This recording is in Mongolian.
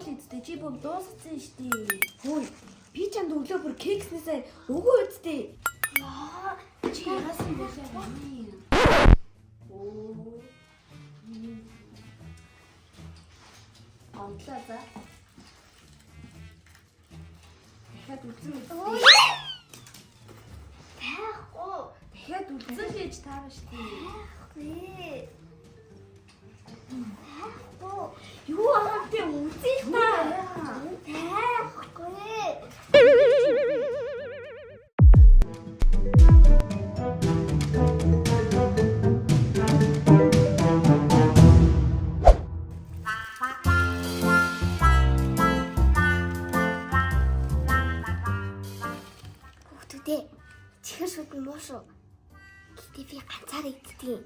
л үсттэй. Чи бүр дууссан шүү дээ. Хөөе. Би чамд өглөө бүр кекснээсээ өгөө үсттэй. Яа, Чи яасан бэлээ? Оо. Гомдлоо за. Дахиад үлдсэн үсттэй. Таахгүй. Дахиад үлдсэн л гэж таарна шүү дээ. Таахгүй. Таахгүй. Юу аа тэ үзье та. Таахгүй. Хүүхдүүдээ чихэр шүд нь муу шүү. Гэтэ би ганцаараа иддэг юм.